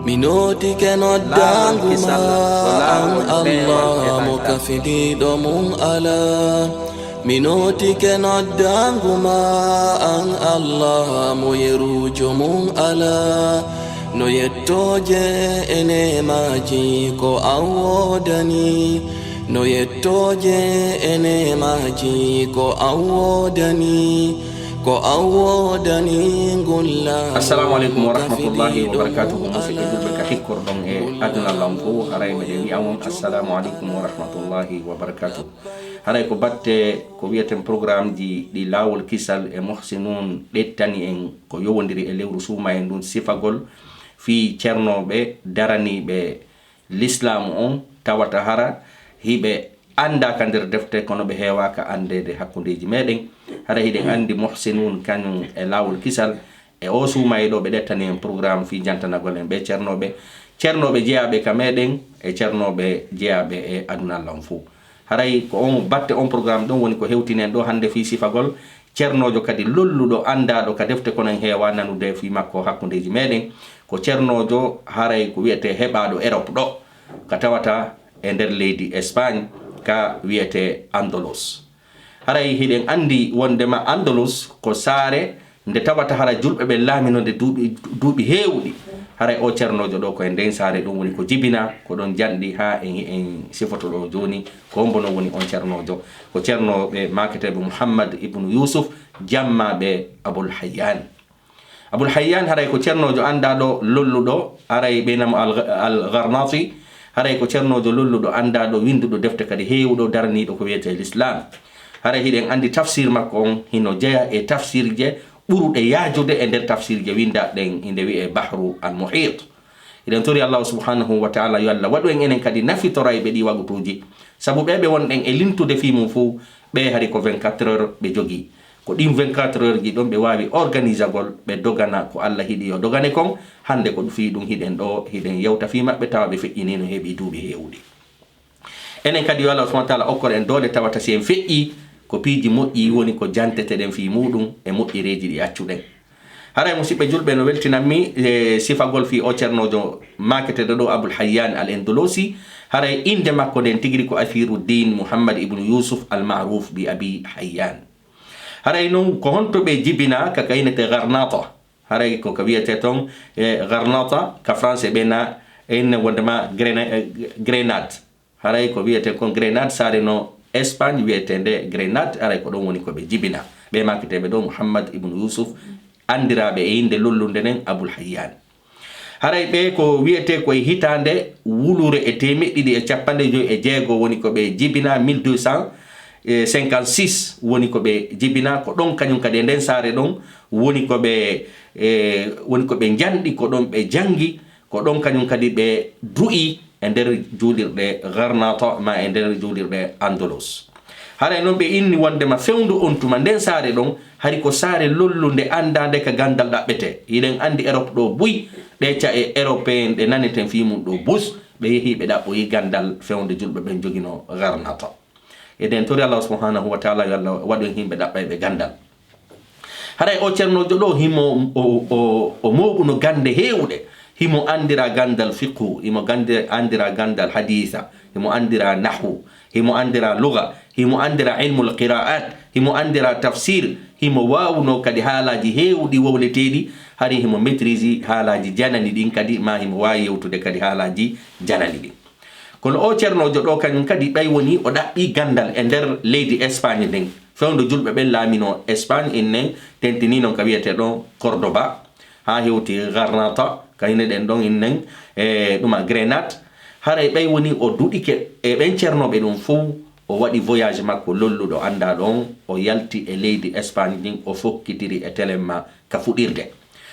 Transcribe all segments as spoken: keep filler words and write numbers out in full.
Mi nootike noddaangu ma, an Allah mo kafidiiɗo mum alaa. Mi nootike noddaangu ma, an Allah mo yeruujo mum alaa. No yettooje e neemaaji ko an woodani. No yettooje e neemaaji ko an woodani. Ko an woodani ngulla. Assalamu aleykum wa rahmatullahi wa barakatuhu. Musidɓe julɓe ka tikkorɗon e aduna lan fof, haray miɗen wi'a on assalamu aleykum wa rahmatullahi wa barakatuhu. Haray ko batte ko wi'eten programmeji ɗi Laawol Kisal e Muhsinun ɗettani en, ko yowondiri e lewru suumayee ndun, sifagol fii cernooɓe daraniiɓe lislaamu on, tawata hara hiɓe anndaaka nder defte, kono ɓe heewaaka anndeede hakkundeeji meɗen. Hara hiɗen anndi Muhsinun kañum e Laawol Kisal, e oo suumayee ɗoo ɓe ɗettani en programme fii jantanagol en ɓee cernooɓe, cernooɓe jeyaaɓe ka meɗen e cernooɓe jeyaaɓe e aduna lan fof. Haray ko on batte on programme ɗon woni ko hewtini en ɗoo hannde fii sifagol cernoojo kadi lolluɗo, anndaaɗo ka defte, kono en heewaa nanude fii makko hakkundeeji meɗen. Ko cernoojo haray ko wi'etee heɓaaɗo Europe ɗoo, ka tawata e nder leydi Espagne, ka wi'etee Andalus. Haray hiɗen anndi wonndema Andalus ko saare nde tawata hara julɓe ɓen laaminoo nde duuɓi, duuɓi heewuɗi. Haray oo cernoojo ɗoo ko e nden saare ɗun woni ko jibinaa, ko ɗon janɗi haa en, en sifoto ɗoo jooni ko hombo non woni on cernoojo. Ko cernooɓe maaketeeɓe Muhammad ibnu Yusuf, jammaaɓe Abul Hayyan. Abul Hayyan haray ko cernoojo anndaaɗo lolluɗo, haray ɓe wi'a mo Al, Al Garnati, haray ko cernoojo lolluɗo anndaaɗo winnduɗo defte kadi heewuɗo daraniiɗo ko wi'etee lislaam. Haray hiɗen anndi tafsir makko on hino jeyaa e tafsirje ɓuruɗe yaajude e nder tafsirje winndaaɗe ɗen, inde wi'ee Bahru al Muhit. Hiɗen tori Allahu subhanahu wa ta'ala yo Allah waɗu en enen kadi nafitorayɓe ɗii wagutuuji. Sabu ɓee ɓe wonɗen e lintude fii mum fow, ɓee hari ko vingt-quatre heures ɓe jogii. Ko ɗin vingt-quatre heures ji ɗon ɓe waawi organisagol, ɓe dogana ko Allah hiɗi yo dogane kon. Hannde ko fii ɗun hiɗen ɗoo, hiɗen yewta fii maɓɓe, tawa ɓe feƴƴinii no heɓii duuɓi heewuɗi. Enen kadi yo Allah subhanahu wa ta'ala okkor en doole tawata si en feƴƴii, ko piiji moƴƴi woni ko janteteɗen fii muuɗun e moƴƴereeji ɗi accuɗen. Haray, musiɓɓe julɓe, no weltinammi, e, sifagol fii oo cernoojo maaketeeɗo ɗoo, Abul Hayyan al Endolosi. Haray, innde makko nden tigiri ko Afiruddin Muhammad ibnu Yusuf al Ma'ruf bi Abi Hayyan. Haray non, ko honto ɓe jibinaa ka, ka innetee Garnata? Haray ko ka wi'etee ton, e, Garnata, ka français ɓe na, e, inne wonndema Grena-, e, Grenade. Haray ko wi'etee kon Grenade, saare no Espagne wi'eteende Grenade, haray ko ɗon woni ko ɓe jibinaa. Ɓee maaketeeɓe ɗoo, Muhammad ibnu Yusuf, anndiraaɓe e innde lollunde nden Abul Hayyan. Haray ɓee ko wi'etee ko e hitaande wuluure e teemeɗɗe ɗiɗi e cappanɗe jowi e jeego woni ko ɓe jibinaa, mille deux cent cinquante-six woni ko ɓe jibinaa, ko ɗon kañum kadi e nden saare ɗon woni ko ɓe, e, woni ko ɓe njanɗi, ko ɗon ɓe janngi, ko ɗon kañum kadi ɓe du'ii e nder juulirɗe Garnata, maa e nder juulirɗe Andalus. Haray non ɓe inni wonndema fewndo on tuma nden saare ɗon, hari ko saare lollunde anndaande ka ganndal ɗaɓɓetee. Hiɗen anndi Europe ɗoo buy, ɗee ca'e européen ɗe naneten fii mum ɗoo bus, ɓe yehii ɓe ɗaɓɓoyi ganndal fewndo julɓe ɓen joginoo Garnata. Eɗen tori Allah subhanahu wa ta'ala yo Allah waɗu en yimɓe ɗaɓɓayɓe ganndal. Haray oo cernoojo ɗoo, himo o, o, o mooɓuno gannde heewuɗe. Himo anndiraa ganndal fiqhu, himo gannde, anndiraa ganndal hadiisa, himo anndiraa nahwu, himo anndiraa luga, himo anndiraa ilmul qiraa'at, himo anndiraa tafsir, himo waawunoo kadi haalaaji heewuɗi wowleteeɗi, hari himo maîtrise haalaaji janani ɗin kadi, maa himo waawi yewtude kadi haalaaji janani ɗin. Kono oo cernoojo ɗoo kañum kadi ɓay wonii o ɗaɓɓii ganndal e nder leydi Espagne ndin. Fewndo julɓe ɓen laaminoo Espagne, innen tentinii non ka wi'etee ɗon Cordoba, haa hewti Garnata, ka ine ɗen ɗon innen, e, ɗuma Grenade. Haray ɓay wonii o duɗike e ɓen cernooɓe ɗum fow, o waɗi voyage makko lolluɗo anndaaɗo on, o yalti e leydi Espagne ndin, o fokkitiri e telemma ka fuɗirde.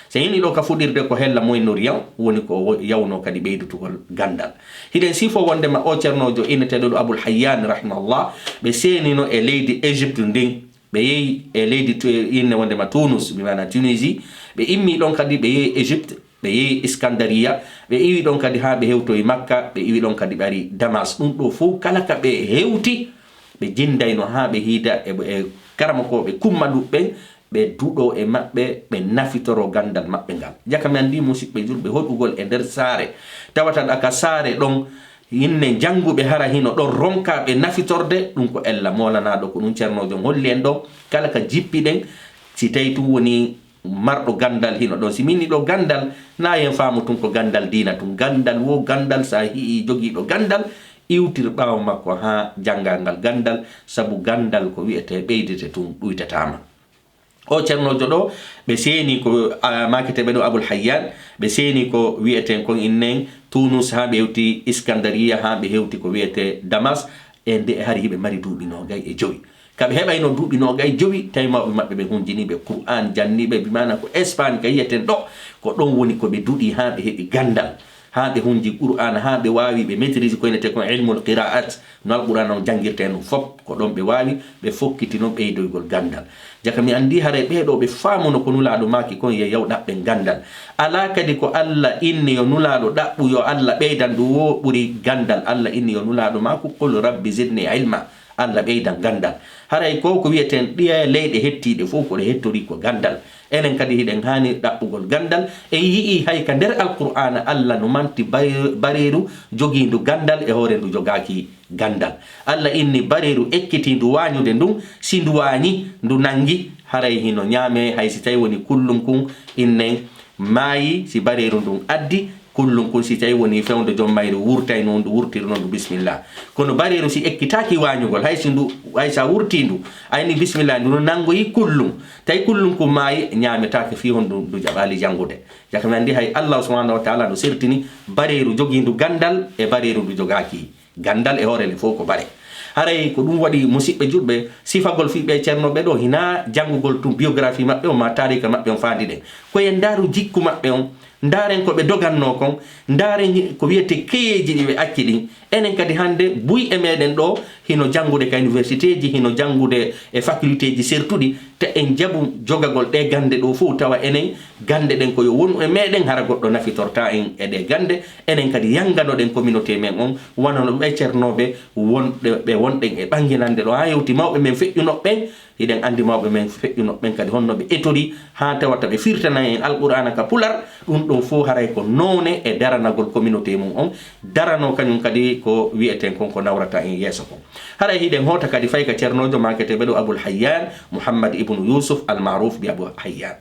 Si en yinii ɗoo ka fuɗirde, ko hella Moyen-Orient woni ko o yawnoo kadi ɓeydutugol ganndal. Hiɗen sifoo wonndema oo cernoojo inneteeɗo ɗoo Abul Hayyan rahimahullah, ɓe seenino e leydi Égypte ndin, ɓe yehi e leydi tu-, inne wonndema Tunus, bi maana Tunisie, ɓe immii ɗon kadi ɓe yehi Égypte, ɓe yehi Iskandariya, ɓe iwi ɗon kadi haa ɓe hewtoyi Makka, ɓe iwi ɗon kadi ɓe ari Damas. Ɗum ɗoo fow kala ka ɓe hewti, ɓe jinndayno haa ɓe hiida e, e karamokooɓe kummaluɓe ɓen, ɓe duɗo e maɓɓe, ɓe nafitoro ganndal maɓɓe ngal. Jaka mi anndi, musiɓɓe julɓe, hoɗugol e nder saare, tawata ɗa ka saare ɗon, inne jannguɓe hara hino ɗon ronka ɓe nafitorde, ɗum ko ella moolanaaɗo, ko ɗum Ceernoojo on holli en ɗo. Kala ka jippiɗen, si tawi tun woni marɗo ganndal hino ɗon, si min yiɗo ganndal, na yen faamu tun ko ganndal diina tun. Ganndal wo ganndal, sa hi'i jogiiɗo ganndal, iwtir ɓaawo makko haa jannga ngal ganndal, sabu ganndal ko wi'etee ɓeydete tun, ɗuytataama. O Ceernoojo ɗo, ɓe seeni ko, a, maaketeeɓe ɗo Abul Hayyan, ɓe seeni ko wi'eten kon innen Tunus, haa ɓe hewti Iskandariya, haa ɓe hewti ko wi'etee Damas, e nde hari hiɓe mari duuɓi noogay e jowi. Ka ɓe heɓayno duuɓi noogay jowi, tawi mawɓe maɓɓe ɓe hunjini ɓe Qur'an, janni ɓe, bi maana ko Espagne ka yi'eten ɗo, ko ɗon woni ko ɓe duɗi haa ɓe heɓi ganndal, haa ɓe hunji Qur'an, haa ɓe waawi, ɓe maîtrise ko wi'etee kon ilmul qira'at, no Alqur'aana on janngirtee non fof, ko ɗon ɓe waawi, ɓe fokkiti non ɓeydoygol ganndal. Jaka mi anndi haray ɓee ɗoo ɓe faamuno ko Nulaaɗo maaki kon, yo yaw ɗaɓɓen ganndal. Alaa kadi ko Alla inni yo Nulaaɗo ɗaɓɓu, yo Alla ɓeydan ɗum, wo ɓuri ganndal. Alla inni yo Nulaaɗo maaku, "Qul rabbi zidni ilma." Alla ɓeydan ganndal. Haray ko, ko wi'eten ɗiye leyɗe hettiiɗe fof, ko ɗe hettori ko ganndal. Enen kadi hiɗen haani ɗaɓɓugol ganndal. En yi'ii hay ka nder Alqur'aana, Alla no manti bay-, bareeru jogiindu ganndal e hoore ndu jogaaki ganndal. Alla inni bareeru ekkitindu waañude ndun, si ndu waañi, ndu nangi, haray hino ñaamee, hay si tawi woni kullun kun innen maayi, si bareeru ndun addi, kullun kun si tawi woni fewndo jom mayru wurtayno ndu, wurtirno ndu, bismillah. Kono bareeru si ekkitaaki waañugol, hay si ndu, hay sa wurtii ndu, ayni bismillah, ndu no nangoyi kullun, tawi kullun kun maayi, ñaametaake fii hondu ndu jaɓaali janngude. Jaka mi anndi hay Allah subhanahu wa ta'ala no sertini bareeru jogiindu ganndal e bareeru ndu jogaaki ganndal e hoore nde fof ko bare. Haray ko ɗum waɗi, musiɓɓe julɓe, sifagol fii ɓee ceernooɓe ɗoo, hinaa janngugol tun biographie maɓɓe on maa taariika maɓɓe on faandi ɗen. Ko en ndaaru jikku maɓɓe on, ndaaren ko ɓe dogannoo kon, ndaaren ko wi'etee keyeeji ɗi ɓe acci ɗin. Enen kadi hannde, buy e meɗen ɗoo, hino janngude ka universitéeji, hino janngude e facultéeji sertuɗi, te en jaɓu jogagol ɗee gannde ɗoo fof, tawa enen gannde ɗen ko yo wonu e meɗen, hara goɗɗo nafitortaa en e ɗee gannde. Enen kadi yannganoɗen communauté men on, wano no ɓee ceernooɓe wonɓe, ɓe wonɗen e ɓannginande ɗoo, haa hewti mawɓe men feƴƴunooɓe ɓen. Hiɗen anndi mawɓe men feƴƴunooɓe ɓen kadi honno ɓe etori, haa tawata ɓe firtana en Alqur'aana ka Pular. Ɗum ɗoo fof haray ko noone e daranagol communauté mum on, daranoo kañum kadi ko wi'eten kon ko nawrata en yeeso kon. Haray hiɗen hoota kadi fay ka ceernoojo maaketeeɓe ɗoo Abul Hayyan, Muhammad ibnu Yusuf Al Maruf bi Abu Hayyan.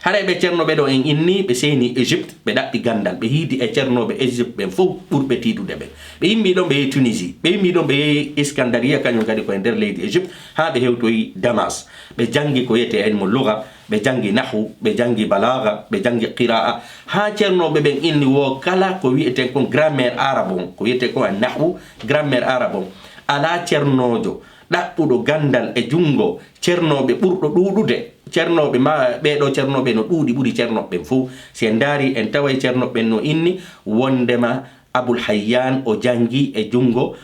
Haray ɓee ceernooɓe ɗoo en inni, ɓe seeni Égypte, ɓe ɗaɓɓi ganndal, ɓe hiidi e ceernooɓe Égypte ɓen fof ɓurɓe tiiɗude ɓen. Ɓe immii ɗon, ɓe yehi Tunisie, ɓe immii ɗon, ɓe yehi Iskandariya, kañum kadi ko e nder leydi Égypte, haa ɓe hewtoyi Damas. Ɓe janngi ko wi'etee ilmu lugha, ɓe janngi nahwu, ɓe janngi balagha, ɓe janngi qira'a. Haa ceernooɓe ɓen inni wo kala ko wi'eten kon grammaire arabe on, ko wi'etee kon an nahwu, grammaire arabe on, alaa ceernoojo ɗaɓɓuɗo ganndal e junngo ceernooɓe ɓurɗo ɗuuɗude. Ceernooɓe ma, ɓee ɗoo ceernooɓe no ɗuuɗi, ɓuri ceernooɓe ɓen fof. Si en ndaari, en taway ceernooɓe ɓen no inni, wonndema Abul Hayyan o janngi e junngo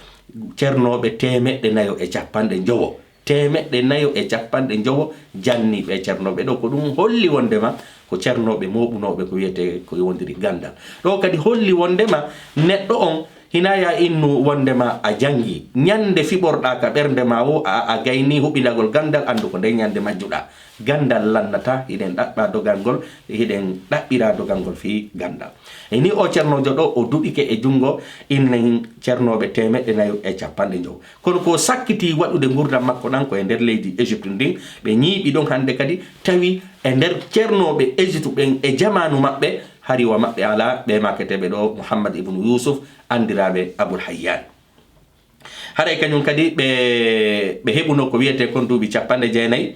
ceernooɓe teemeɗɗe nayo e cappanɗe njowo. Teemeɗɗe nayo e cappanɗe njowo janni ɓee ceernooɓe ɗoo. Ko ɗum holli wonndema ko ceernooɓe mooɓunooɓe ko wi'etee ko yowondiri ganndal. Ɗoo kadi holli wonndema neɗɗo on hinaa ya innu wonndema a janngi. Ñannde fiɓorɗaa ka ɓernde maa wo, a, a gaynii huɓindagol ganndal, anndu ko nden ñannde majjuɗaa. Ganndal lannataa, hiɗen ɗaɓɓa dogangol, hiɗen ɗaɓɓira dogangol fii ganndal. E nii oo ceernoojo ɗoo, o duɗike e junngo innen ceernooɓe teemeɗɗe nayo e cappanɗe njowo. Kono ko sakkitii waɗude ngurndan makko ɗan ko e nder leydi Égypte ndin, ɓe ñiiɓi ɗon hannde kadi, tawi e nder ceernooɓe Égypte ɓen e jamaanu maɓɓe, hari wa maɓɓe alaa, ɓee maaketeeɓe ɗoo Muhammad ibnu Yusuf, anndiraaɓe Abul Hayyan. Haray kañum kadi ɓe, ɓe heɓuno ko wi'etee kon duuɓi cappanɗe jeenayi,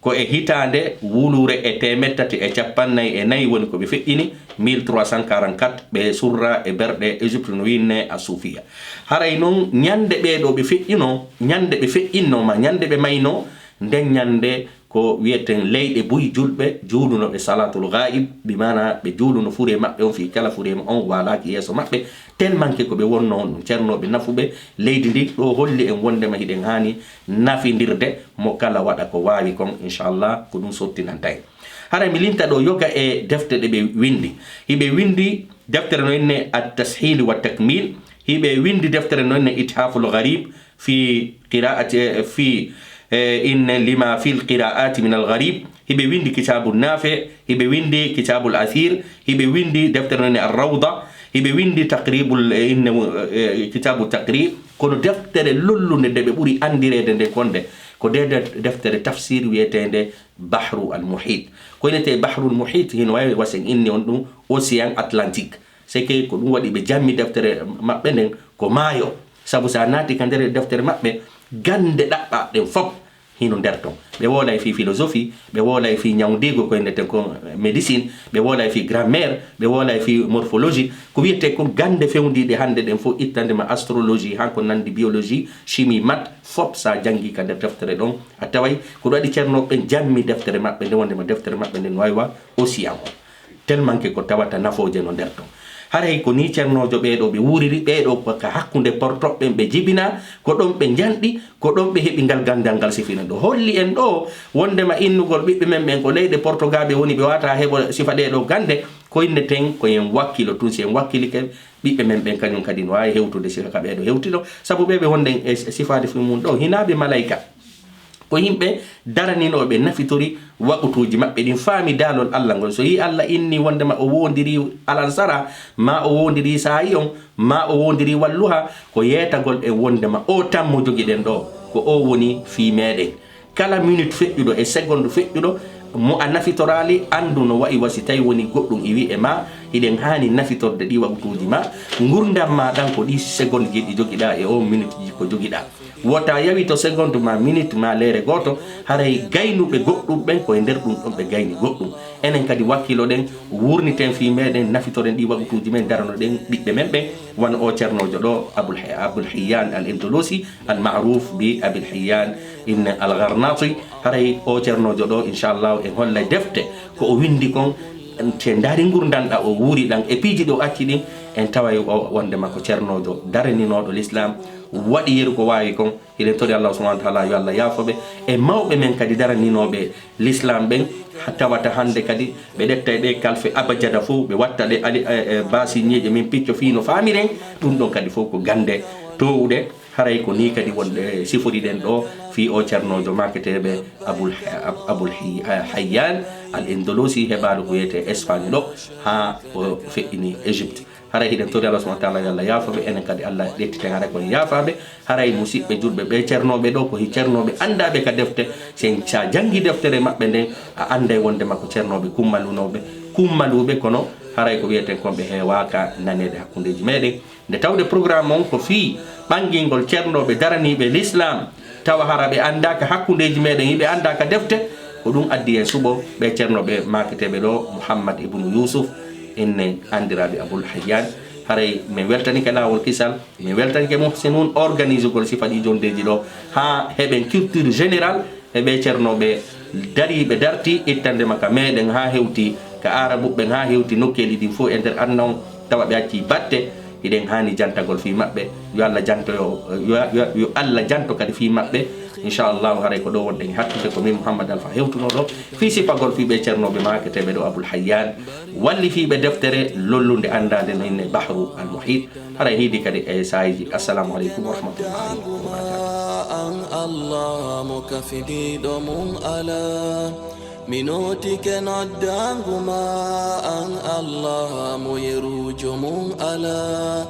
ko e hitaande wuluure e teemeɗɗe tati e cappanɗe nayi e nayi woni ko ɓe feƴƴini, mille trois cent quarante-quatre, ɓe surra e berɗe Égypte no wi'inee a Suufiya. Haray non ñannde ɓee ɗoo ɓe feƴƴunoo, ñannde ɓe feƴƴinnoo maa ñannde ɓe maynoo, nden ñannde ko wi'eten leyɗe buy julɓe juuluno ɓe salaatul ghaa'ib, bi maana ɓe juuluno furee maɓɓe on fii kala furee on waalaaki yeeso maɓɓe, tellement que ko ɓe wonnoo on ɗum ceernooɓe nafuɓe leydi ndin. Ɗoo holli en wonndema hiɗen haani nafindirde mo kala waɗa ko waawi kon, inchallah, ko ɗum sottinanta en. Haray mi limta ɗoo yoga e defte ɗe ɓe winndi. Hiɓe winndi deftere no innee At-Tashil wa Takmil, hiɓe winndi deftere no innee Ithaful Gharib fi qira'ati, fi E inne lima fil qiraati min al gharib, hiɓe windi Kitabu Nafi, hiɓe windi Kitabul Asir, hiɓe windi deftere noni Ar Rawda, hiɓe windi Taqribul, e inne, e, Kitabu Taqrib. Kono deftere lollunde nde ɓe ɓuri anndireede nde konde, ko nde de-, deftere tafsir wiyeteende Bahru al Muhit. Ko inete Bahrul Muhit, hino wawi wasen inni on ɗum Océan Atlantique. C'est que ko ɗum waɗi ɓe jammi deftere maɓɓe nden ko maayo. Sabu so a naati ka nder deftere maɓɓe, gannde ɗaɓɓaaɗen fof hino nder ton. Ɓe woolay fii philosophie, ɓe woolay fii ñawndiigu ko inneten kon médecine, ɓe woolay fii grammaire, ɓe woolay fii morphologie. Ko wiyetee kon gannde fewndiiɗe hannde ɗen fof, ittande ma astrologie, han ko nanndi biologie, chimie, maths, fof so a janngii ka nder deftere ɗon, a taway ko ɗum waɗi ceernooɓe ɓen jammi deftere maɓɓe nde, wonde ma deftere maɓɓe nden no wawi wa Océan o. Tellement que ko tawata nafooje no nder ton. Haray ko ni ceernoojo ɓeeɗo ɓe wuuriri, ɓeeɗo ko ka hakkunde portoɓe ɓen ɓe jibinaa, ko ɗon ɓe njanɗi, ko ɗon ɓe heɓi ngal ganndal ngal sifina ɗo. Holli en ɗo wondema innugol ɓiɓɓe men ɓen ko leyɗe portogaaɓe woni ɓe wata heɓo sifa ɗee ɗo gannde, ko inneten ko en wakkilo tun, si en wakkilike ɓiɓɓe men ɓen kañum kadi no waawi hewtude sifa ka ɓeeɗo hewtino, sabu ɓee ɓe wonden e sifaade fii mum ɗo hinaa ɓe malayka. Ko yimɓe daraninooɓe nafitori waqutuuji maɓɓe ɗin, faami daalol Alla ngol. So yii Alla inni wondema o woondiri alansara, maa o woondiri saa'i on, maa o woondiri walluha, ko yeetagol en wondema o tan mo jogiɗen ɗo, ko o woni fii meeɗen. Kala minute feƴƴuɗo e seconde feƴƴuɗo mo a nafitoraali, anndu no wa'i wa si tawi woni goɗɗum iwi e ma, hiɗen haani nafitorde ɗi waqutuuji ma. Ngurndan ma ɗan ko ɗi seconde ji ɗi jogiɗaa e o minute ji ko jogiɗaa. Wota yawi to seconde ma minute ma leere gooto, haray gaynuɓe goɗɗum ɓen ko e nder ɗum ɗon ɓe gayni goɗɗum. Enen kadi wakkiloɗen, wurniten fii meɗen, nafitoren ɗi waqutuuji men, daranoɗen ɓiɓɓe men ɓen, wano o ceernoojo ɗo, Abul Hay-, Abul Hayyan Al Indolosi, al ma'ruf bi Abil Hayyan ibn Al Gharnati. Haray o ceernoojo ɗo, inchallahu, en hollay defte ko o windi kon, en te ndaari ngurndan ɗa o wuuri ɗan e piiji ɗo acci ɗin, en taway o wondema ko ceernoojo daraninooɗo l'islam, waɗi yeru ko waawi kon. Hiɗen tori Allah subhanahu wa ta'ala yo Allah yaafo ɓe e mawɓe men kadi daraninooɓe l'islam ɓen, ha tawata hannde kadi ɓe ƴetta e ɗe kalfe abajada fof, ɓe watta ɗe ali, e, e, baasiñeeje min picco fii no faamiren. Ɗum ɗon kadi fof ko gannde toowuɗe. Haray ko nii kadi wonɗe siforiɗen ɗo fii o ceernoojo maaketeeɓe Abul, Ab-, Abul Hi-, Hayyan Al Indolosi, heɓaaɗo ko wiyetee Espagne ɗo, haa o feƴƴini Égypte. Haray hiɗen tori Allah subhanahu wa ta'ala yo Allah yaafo ɓe, enen kadi Allah ƴettiten haray ko en yaafaaɓe. Haray musiɓɓe julɓe ɓe ceernooɓe ɗo, ko hi ceernooɓe anndaaɓe ka defte. Sen sa janngi deftere maɓɓe nden, a annday wondema ko ceernooɓe kummalunooɓe, kummaluuɓe, kono haray ko wiyeten kon ɓe heewaaka naneede hakkundeeji meɗen. Nde tawde programme on ko fii ɓangingol ceernooɓe daraniiɓe l'islam, tawa hara ɓe anndaaka hakkundeeji meɗen, hiɓe anndaaka defte, ko ɗum addi en suɓo ɓe ceernooɓe maaketeeɓe ɗo, Muhammad ibnu Yusuf, inne anndiraaɓe Abul Hayyan. Haray min weltanike laawol kisal, min weltanike Muhsinun organisugol sifa ɗi jonndeeji ɗo, haa heɓen culture générale e ɓe ceernooɓe dariiɓe darti ittande ma ka meɗen haa hewti ka Aarabuɓe ɓen, haa hewti nokkeeli ɗin fof e nder aduna on, tawa ɓe accii batte. Hiɗen haani jantagol fii maɓɓe. Yo Allah janto, yo, yo, yo, yo Allah janto kadi fii maɓɓe. Inchallahu, haray ko ɗo wonɗen e hattude, ko min Muhammad Alfa hewtunoo ɗo fii sifagol fii ɓe ceernooɓe maaketeeɓe ɗo Abul Hayyan, wallifiiɓe deftere lollunde anndaande no inne Bahru Al Muhit. Haray hiidi kadi e saayiiji. Assalamu aleykum wa rahmatullahi wa barakatuh. An Allah mo kafidiiɗo mum alaa. Mi nootike noddaangu ma, an Allah mo yeruujo mum alaa.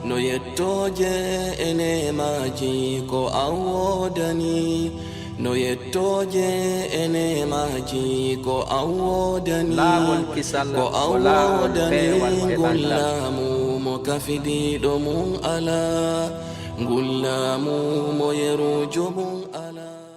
No yettooje e neemaaji ko an woodani. No yettooje e neemaaji ko an woodani. Laawol kisal ko an ko laawol woodani peewal e ngun anndal. Laamu mo kafidiiɗo mum alaa. Ngun laamu mo yeruujo mum alaa.